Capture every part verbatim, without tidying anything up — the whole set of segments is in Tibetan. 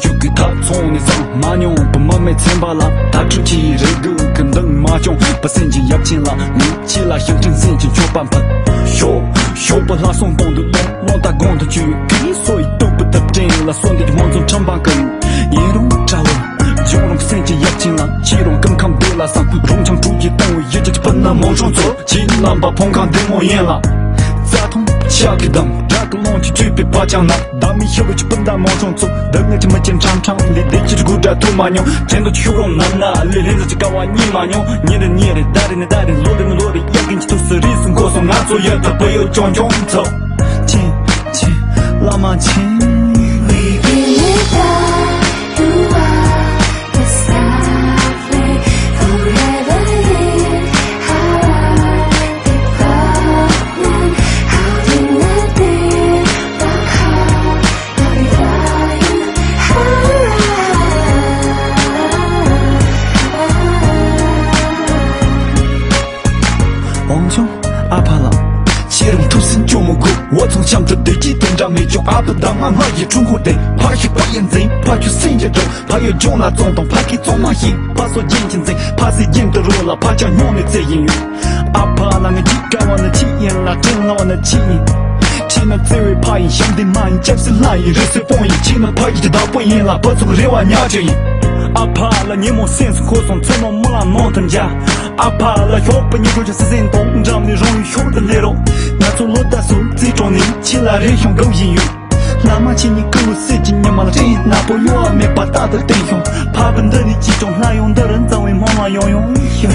ཤུགས་ཀྱི་ཐབ་ཚང་ནས་བཟང་མ་མྱོང་བུ་མོ་མེད་ཚན་པ་ལ་ཐབས་ཁྲུས་ཀྱི་རེ་སྒུག་གི་འདུན་མ་བྱུང་བུ་སེམས་ཀྱི་ཡབ་ཆེན་ལ་ལུས་ཕྱི་ལ་ཤིང་ཕྲན་སེམས་ཀྱི་མཆོད་པ་འཕུལ། ཤོག་ཤོག་པུ་ལྷ་སྲུང་སྟོང་དུ་ལོངས་ལོངས་དང་དགོང་དུ་བཅུ་ཡོད་ཀི་སོ་ཡི་སྟོབས་པུ་དུ་སྤྲིན་ལ་སོ་འདི་ཀྱི་སྨོན་ཚོམས་ཁྲམ་པ་ཀུན་ཡིན་རུང་གྲྭ་བོ་འབྱུང་རུང་སེམས་ཀྱི་ཡབ་ཆེན་ལ་ཕྱི་རུང་ཀུན་ཁམས་བདེ་ལ་བསམ་རུང་ཆང་དྲུག་གི་སྟོང་བའི་ཡུལ་གྱི་སྤུན་ཟླ་མང་ཆུང་ཚོ། ཕྱི་ནང་པ་ཕོང་ཁང་བདེ་མོ་ཡིན་ལ། རྩྭ་ཐང་ཆག་གི་འདམ་བྲག་གི་ཀློང་གི་བཅུད་པའི་བ་ཅང་ན་བདག་མི་ཤི་བའི་སྤུན་ཟླ་མང་ཆུང་ཚོ། བདག་ངེད་ཀྱི་མི་ཆེན་ཁྲང་ཁྲང་ལས་བདེ་སྐྱིད་དགུ་སྒྲ་ཐོས་མ་མྱོང་། དྲན་དུ་ཆུ་རོང་ནམ་ན་ལས་ལྷན་འཛོམས་ཀྱི་དཀའ་བ་རྙེད་མ་མྱོང་། ཉིན་རེ་ཉིན་རེ་ཟླ་རེ་ནས་ཟླ་རེ་ལོ་རེ་ནས་ལོ་རེ་དབྱར་དགུན་གྱི་དུས་སུ་རིས་སུ་འགོར་སོང་། ང་ཚོ་ཡོད་ད་བུ་ཡོད་ཆུང་ཆུང་ཚོ། ཆེ་ཆེ་བླ་མ་ཆེ། We give it all to all the stuff we forever in. How I did love you, how did I did, but how are you? འོང་ཆུང་ཨ་ཕ་ལགས། ཁྱེད་རང་ཐུགས་སེམས་སྐྱོ་མོ་དགོས། འོ་ཚང་ཆམ་དུ་བདེ་སྐྱིད་དེ་འདྲ་མེད་ཀྱང་ཨ་ཕ་དང་མ་ང་ཡི་འཁྲུངས་ཁོ་དེ་ཕ་ཞིག་པ་ཡི་འཛིན་ཕ་ཁྱོད་སེམས་ཀྱི་འགྲོ་ཕ་ཡོད་ལྗོངས་ལ་བཙོང་དང་ཕ་གི་བཙོང་མ་ཞིག་ཕ་སོ་རྒྱན་གྱི་འཛིན་ཕ་སི་རྒྱན་དུ་རོ་ལ་ཕ་ཅང་སྙོང་ནས་བཙལ་ཡིན་ཡོད། ཨ་ཕ་ལ་ངའི་འཇིགས་དཀའ་བ་ནི་ཅི་ཡིན་ལ་དྲན་ལ་བ་ནི་ཅི་ཡིན། ཁྱེད་ནི་བརྩེ་བའི་ཕ་ཡིན་ཞབས་འདེགས་མ་ཡིན་སྐྱབས་སུ་ལྷ་ཡིན་རི་སུལ་སྤོང་ཡིན་ཁྱེད་ནི་ཕ་ཡི་གི་བདག་པོ་ཡིན་ལ་བུ་ཚོ་གི་རེ་བ་ཉག་ཅིག་ཡིན། ཨ་ཕ་ལ་ཉིན་མོ་སེམས་སུ་འཁོར་སོང་མཚན་མོ་རྨི་ལམ་ནང་དུ་འཇགས། ཨ་ཕ་ལ་ཞོགས་པ་ཉིན་གུང་ཆུ་སྲིན་སྲིན་དང་འགྲམ་ནས་རང་ཡུལ་ཤོག་ཏུ་སླེབས་རོགས། ང་ཚོ་ལོ་ཟླ་སུ་རྩིས་གྲོང་ནས་ཁྱེད་ལ་རེ་ཞིང་དགའ་བཞིན་ཡོད། བླ་མ་ཁྱེད་ཉིད་སྐུ་བོ་གསེར་གྱི་ཉི་མ་ལ་སྤྲིན་ནག་པོ་གཡོ་བ་མེད་པ་རྟག་ཏུ་བསྟན་ཤོག་ཕ་བུ་འདི་ནས་ཅིས་ཀྱང་ལྷ་ཡོང་འདི་རུ་གཙང་བའི་སྨོན་ལམ་ཡང་ཡང་ཞུ།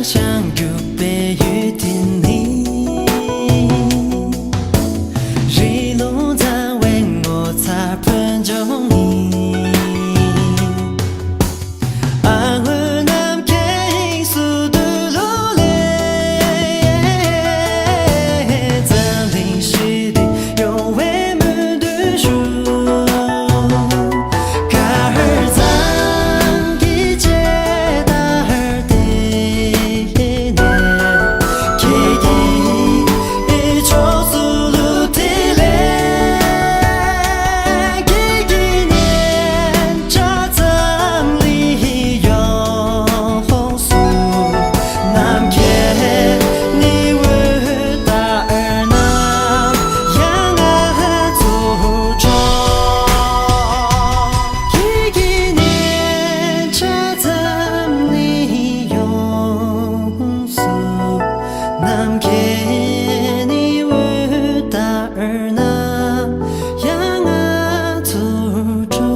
བྱང་རྒྱུག་པའི་ཡུལ་དེ་ནི། རི་ལུང་གཙང་བའི་ངོ་མཚར་ཕུན་ལྗོངས་ཡིན། ཨ་སྔོན་ནམ་མཁའི་དབྱིངས་སུ་འདུག་ལོ་ལེ། འཛམ་གླིང་ཞི་བདེ་ཡོང་བའི་སྨོན་འདུན་ཞུ། ཁར་སང་གི་ཇི་ལྟར་བདེ་ནས། ཁྱེད་ཀྱི་ཕྱོགས་སུ་ལུས་དེ་ལས། ཁྱེད་ཀྱི་སྙན་ཆ་འཛམ་གླིང་ཡོངས་སུ། ནམ་མཁའི་ནི་འོད་ལྟར་ནམ་ཡང་ང་ཚོར་འཕྲོ། ཁྱེད་ཀྱི་སྙན་ཆ་འཛམ་གླིང་ཡོངས་སུ། ནམ་མཁའི་ནི་འོད་ལྟར་ནམ་ཡང་ང་ཚོར་འཕྲོ།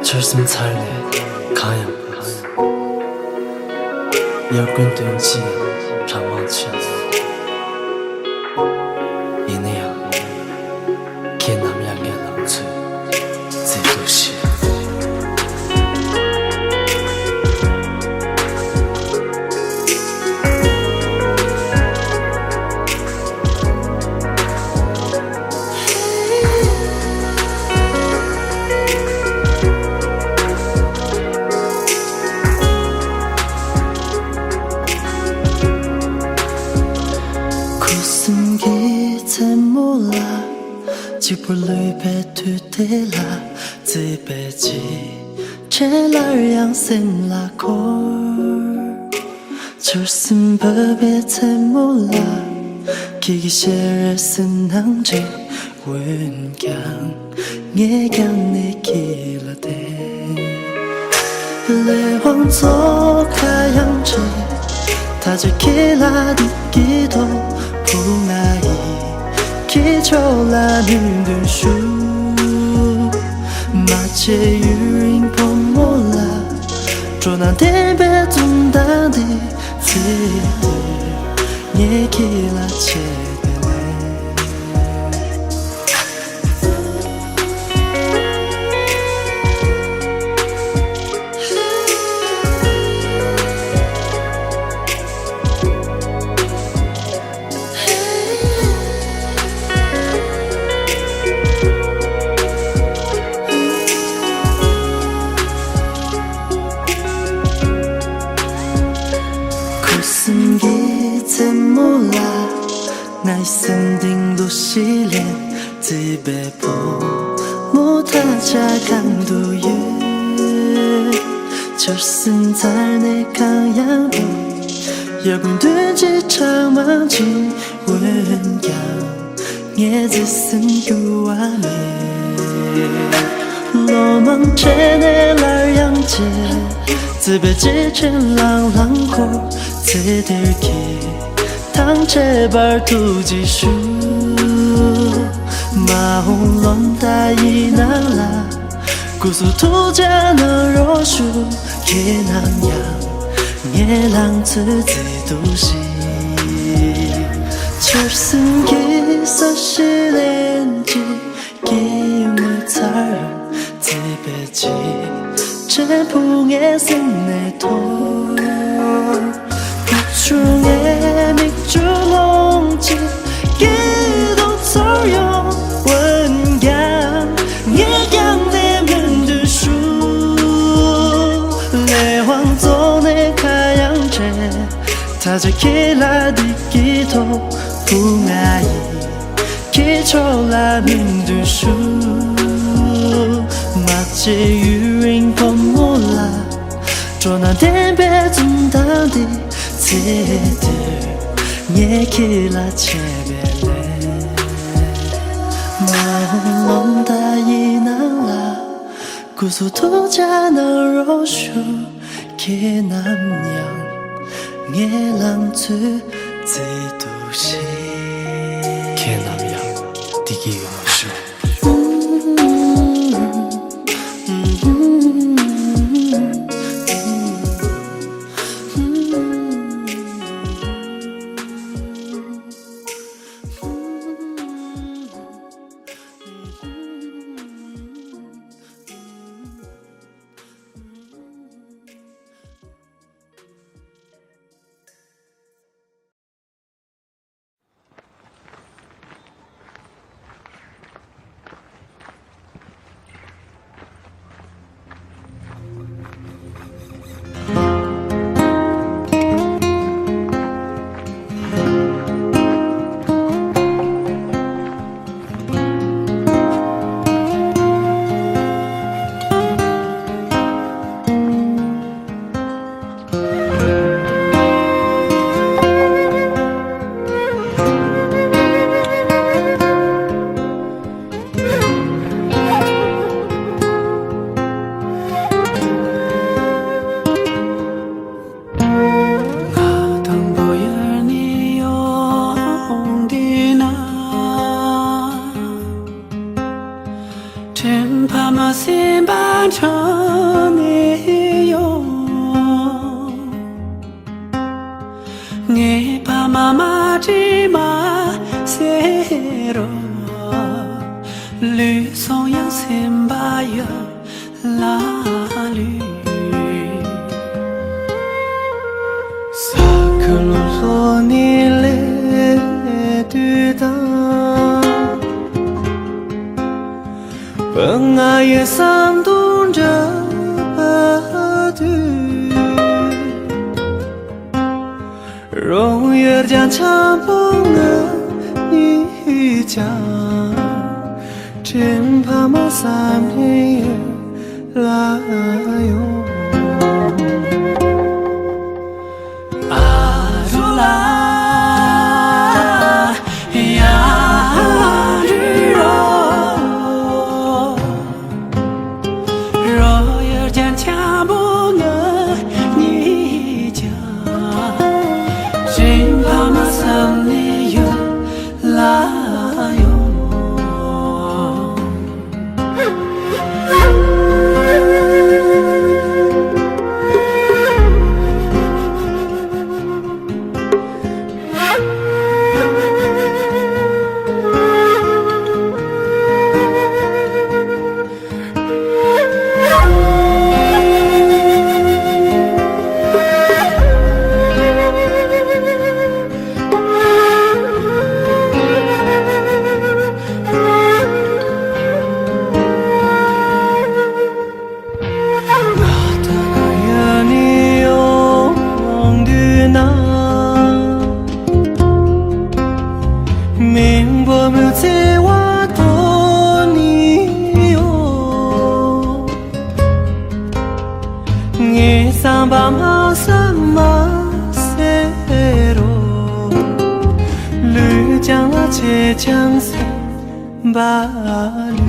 ཆར་ཟིམ་ཚར་ནས་གང་ཡང་མ་སོང་། དབྱར་དགུན་སྟོན་དཔྱིད་ཡང་གྲང་མོ་ཆེ། ཡིན་ན་ཡང་། ཁྱེད་ནམ་ཡང་ངའི་ལང་ཚོའི་མཛེས་སྡུག་ཞིག་ཁུ་སིམ་གྱི་མཚན་མོ་ལ། གཅིག་པུར་ལུས་པའི་དུས་དེ་ལ། བརྩེ་བའི་འཇིགས་བྲལ་སླར་ཡང་སེམས་ལ་འཁོར། ཆར་ཟིམ་བབས་པའི་མཚན་མོ་ལ། ཁྱེད་ཀྱི་ཞལ་རས་སུན་སྣང་བསྒྲིབས། འོན་ཀྱང་ངས་ཀྱང་ནི་ཁྱེད་ལ་བརྟེན། ལས་དབང་ཚོགས་ཁ་ཡང་བྲལ། ད་ཆ་ཁྱེད་ལ་སྡུག་གི་ཐོག་བུ་ང་ཡིས་ཁྱེད་ཕྱོགས་ལ་སྨོན་འདུན་ཞུ། མ་ཆེ་ཡུན་རིང་བུ་མོ་ལ། སྤྲོ་སྣང་ལྡན་པའི་འཛུམ་མདངས་འདི། ཚེ་འདིར་ངས་ཁྱེད་ལ་ཆེད་དུ་ལེན། ཁུ་སིམ་གྱི་མཚན་མོ་ལ། ང་ཡི་སེམས་གཏིང་ལོ་ཞིག་ལེན། བརྩེ་བའི་བུ་མོ་ད་ཆ་གང་དུ་ཡོད། ཆར་ཟིམ་ཚར་ནས་གང་ཡང་མེད། དབྱར་དགུན་སྟོན་དཔྱིད་གྲང་མང་ཕྱིན། འོན་ཀྱང་ངའི་བརྩེ་སེམས་འགྱུར་བ་མེད། ལོ་མང་འཕྲད་ནས་སླར་ཡང་མཇལ། བརྩེ་བའི་རྗེས་དྲན་ལང་ལང་འཁོར། ཚེ་འདིར་ཁྱེད་དང་འཕྲད་པར་ཐུགས་རྗེ་ཞུ། མ་འོངས་ལོ་ཟླ་ཡི་ནང་ལ། སྐུ་གཟུགས་ཐུགས་ཅག་གནང་རོགས་ཞུ། ཁྱེད་ནམ་ཡང་ངའི་ལང་ཚོའི་མཛེས་སྡུག་ཞིག་ཆར་ཟིམ་གྱི་ས་གཞི་ལེན་གྱི། སྐྱེ་ངོས་ཚར་ཡོང་། བརྩེ་བའི་འཇིགས་བྲལ་བུ་ངའི་སེམས་ནས་ཐོར། ཕུབ་བྱུང་ངའི་མིག་ཆུ་ལོངས་ཀྱི། སྐྱིད་སྡུག་ཚོར་ཡོང་། འོན་ཀྱང་ངས་ཀྱང་ནས་སྨོན་འདུན་ཞུ། ལས་དབང་རྫོགས་ནས་ཁ་ཡང་བྲལ། ད་ཆ་ཁྱེད་ལ་སྡིག་གི་ཐོག་བུ་ང་ཡིས་ཁྱེད་ཕྱོགས་ལ་སྨོན་འདུན་ཞུ། མ་ཆེ་ཡུན་རིང་བུ་མོ་ལ། སྤྲོ་སྣང་ལྡན་པའི་འཛུམ་མདངས་འདི། ཚེ་འདིར་ངས་ཁྱེད་ལ་ཆེད་དུ་ལེན། མ་འོངས་ལོ་ཟླ་ཡི་ནང་ལ། སྐུ་གཟུགས་ཐུགས་ཅག་གནང་རོགས་ཞུ། ཁྱེད་ནམ་ཡང་ ངའི་ལང་ཚོའི་རྩེ་དུ་ཞིག་ཁྱེད་ནམ་ཡང་བདེ་སྐྱིད་ཡོང་བར་ཤོག་ང་དང་བོ་ཡར་ནས་ཡོང་དུས་ན། དྲིན་ཕ་མ་སེམས་པ་འཁྲང་ནས་ཡོང་། ངའི་ཕ་མ་མ་དྲིས་མ་ཟེར་རོ། ལུས་སོང་ཡང་སེམས་པ་ཡུལ་ལ་ལུས། ས་ཁུལ་ལྷོ་ནས་སླེབས་དུས་དང་། བུ་ང་ཡི་བསམ་དོན་འགྲུབ་པ་དུས། རང་ཡུལ་རྒྱ་ཆེན་པོ་ང་གཉིས་ཀྱང་། དྲིན་ཕ་མ་བསམ་ནས་ཡུལ་ལ་ཡོང་། ཨ་རོ་ལ་ཡ་རི་རོ། རོ་ཡར་རྒྱ་ཆེན་པོ་ང་གཉིས་ཀྱང་། དྲིན་ཕ་མ་བསམ་ནས་ཡུལ་ལ་ཡོང་། ང་ད་ག་ཡུལ་ནས་ཡོང་དུས་ན། མིང་པོ་མི་བརྩི་བ་དོ་ནི་ཡོང་། ངའི་བསམ་པ་མ་བསམ་མ་ཟེར་རོ། ལུས་ཀྱང་ལ་ཆེ་ཆང་ཟེར། བ་ལུས།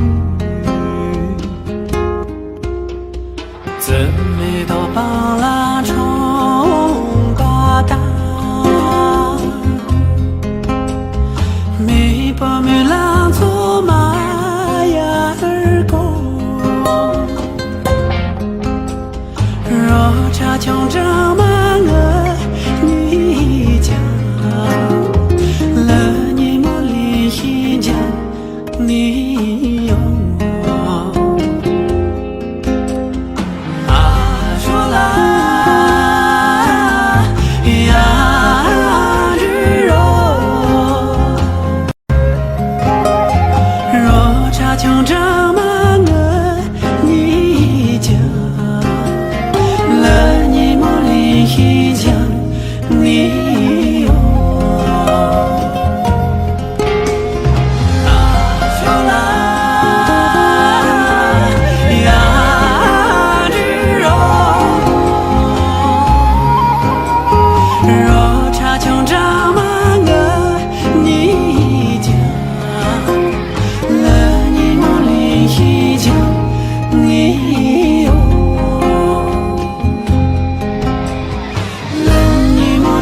བཙུན་མོའི་ཐོབ་དཔང་ལ་འཁྲུངས་པ་དང་། མེས་པོ་མོའི་ལང་ཚོ་མ་ཡལ་གོང་། རོ་ཁྲ་ཆུང་སྦྲང་མ་ང་གཉིས་ཀྱང་། ལ་ཉིན་མོ་ལིན་ཤིན་ཅང་ནས་ཡོང་། ཨ་ཞོ་ལ་ཡ་རི་རོ། རོ་ཁྲ་ཆུང་སྦྲང་མ་ང་གཉིས་ཀྱང་། ལ་ཉིན་མོ་ལིན་ཤིན་ཅང་ནས་ཡོང་། ཨ་ཞོ་ལ་ཡ་རི་རོ། རོ་ཁྲ་ཆུང་སྦྲང་མ་ང་གཉིས་ཀྱང་། ལ་ཉིན་མོ་ལིན་ཤིན་ཅང་ནས་ཡོང་། ལ་ཉིན་མོ་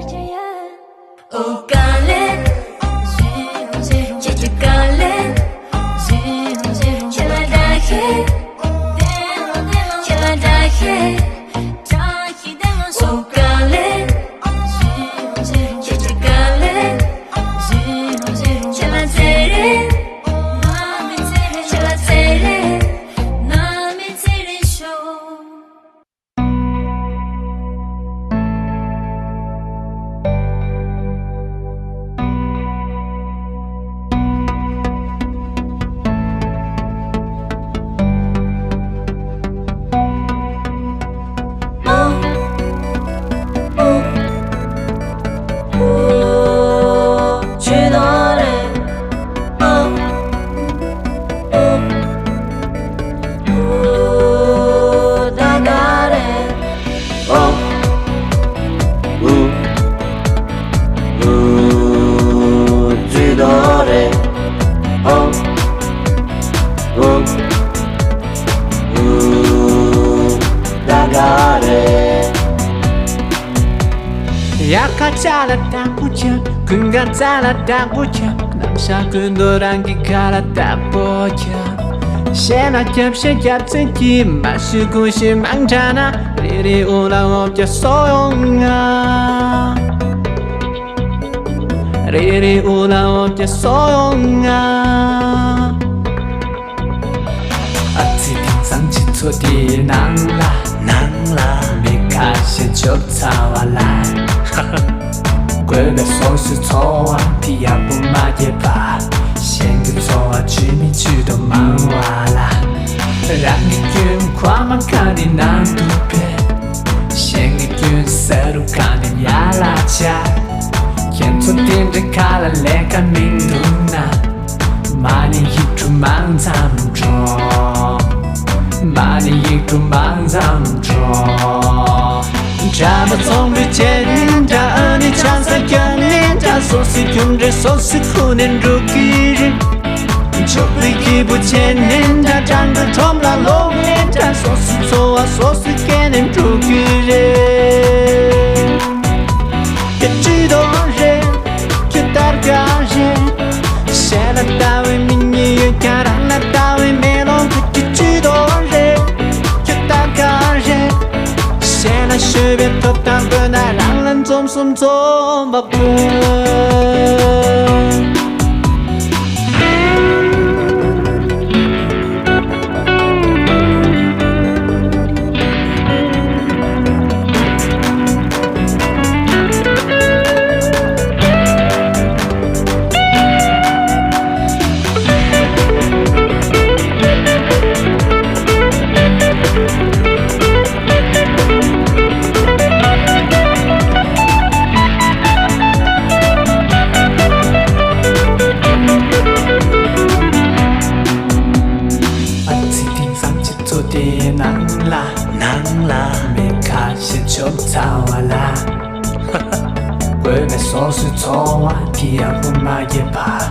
དབྱར་ཁ་ཆར་ལ་དྭགས་པོ་ཁྱབ། དགུན་ཁ་རྩྭ་ལ་དྭགས་པོ་ཁྱབ། ནམ་ཞག་ཀུན་ཏུ་རང་གི་ཁ་ལ་དྭགས་པོ་ཁྱབ། གཞས་ལ་རྒྱབ་བཤད་རྒྱབ་མཚན་གྱིས། མ་ཞུ་ཀུ་ཤུ་མང་དྲགས་ན། རེ་རེ་དབུ་ལ་འོ་བརྒྱལ་སོ་ཡོང་ང་། རེ་རེ་དབུ་ལ་འོ་བརྒྱལ་སོ་ཡོང་ང་། ཨ་ཙི། དེང་སང་སྤྱི་ཚོགས་འདིའི་ནང་ལ། ནང་ལ། མི་ཁ་ཤས་ཆོབ་ཚ་བ་ལ། དགོས་པའི་སོ་སོའི་འཚོ་བ་དེ་ཡག་པོ་མ་སྐྱེལ་བར། གཞན་གྱི་འཚོ་བ་ཇུས་མི་ཇུས་དོ་མང་བ་ལ། རང་གི་སྐྱོན་མཁོ་མ་ག་ནས་ནང་དུ་ཕེབས། གཞན་གྱི་སྐྱོན་ཟ་རུ་ག་ནས་ཡར་ལ་ཆགས། ཁྱེད་ཚོ་དེ་འདྲའི་ཁ་ལ་ལས་ཀ་མི་འདུག་ན། མ་ཎི་ཡིག་དྲུག་མང་ཙམ་འགྲོ། མ་ཎི་ཡིག་དྲུག་མང་ཙམ་འགྲོ། གྲྭ་པ་ཚོང་འབྲེལ་བྱས་ནས་འདྲ། ཨ་ནི་ཆང་ས་བརྒྱབ་ནས་འདྲ། སོ་སོའི་རྒྱུ་འབྲས་སོ་སོའི་ཁུར་ནས་འགྲོ་གི་རེད། ཕྱུག་པོའི་སྐྱིད་པོ་བྱས་ནས་འདྲ། སྤྲང་པོའི་ཁྲོམ་ལ་ལོག་ནས་འདྲ། སོ་སོའི་འཚོ་བ་སོ་སོས་སྐྱེལ་ནས་འགྲོ་གི་རེད། ཁྱོད་ཅི་དོ་རེད། ཁྱོད་དར་ག་རེད། གཞན་ལ་ལྟ་བའི་མིག་གཉིས་ཡོད་ཀྱང་། རང་ལ་ལྟ་བའི་མེ་ལོང་། ཁྱོད་ཅི་དོ་རེད། ཁྱོད་དར་ག་རེད། གཞན་ལ་ཤོད་པའི་ཐོབ་ཐང་དགོས་ན། རང་ལ་འཛོམས་སུ་འཛོམས་པ་དགོས། ཨ་ཙི། དེང་སང་སྤྱི་ཚོགས་དེའི་ནང་ལ། ནང་ལ། མི་ཁ་ཤས་ཆོབ་ཚ་བ་ལ། དགོས་པའི་སོ་སོའི་འཚོ་བ་དེ་ཡག་པོ་མ་སྐྱེལ་བར།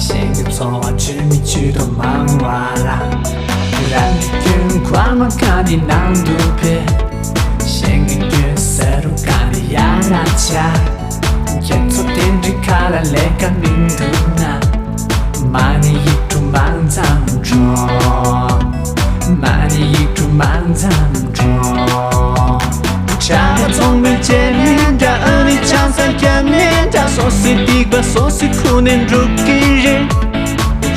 གཞན་གྱི་འཚོ་བ་ཇུས་མི་ཇུས་དོ་མང་བ་ལ། རང་གི་སྐྱོན་མཁོ་མ་ག་ནས་ནང་དུ་ཕེབས། གཞན་གྱི་སྐྱོན་ཟ་རུ་ག་ནས་ཡར་ལ་ཆགས། ཁྱེད་ཚོ་དེ་འདྲའི་ཁ་ལ་ལས་ཀ་མི་འདུག་ན། མ་ཎི་ཡིག་དྲུག་མང་ཙམ་འགྲོ། མ་ཎི་ཡིག་དྲུག་མང་ཙམ་འགྲོ། གྲྭ་པ་ཚོང་འབྲེལ་བྱས་ནས་འདྲ། ཨ་ནི་ཆང་ས་བརྒྱབ་ནས་འདྲ། སོ་སོའི་སྡིག་པ་སོ་སོས་ཁུར་ནས་འགྲོ་གི་རེད།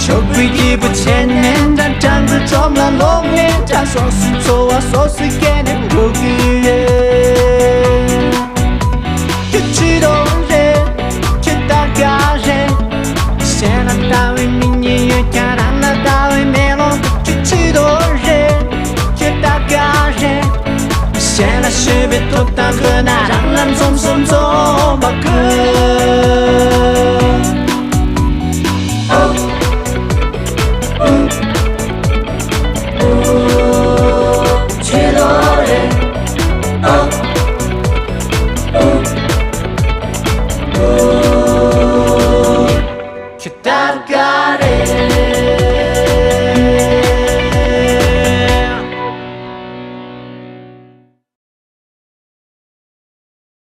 ཕྱུག་པོའི་སྐྱིད་པོ་བྱས་ནས་འདྲ། སྤྲང་པོའི་ཁྲོམ་ལ་ལོག་ནས་འདྲ། སོ་སོའི་འཚོ་བ་སོ་སོས་སྐྱེལ་ནས་འགྲོ་གི་རེད།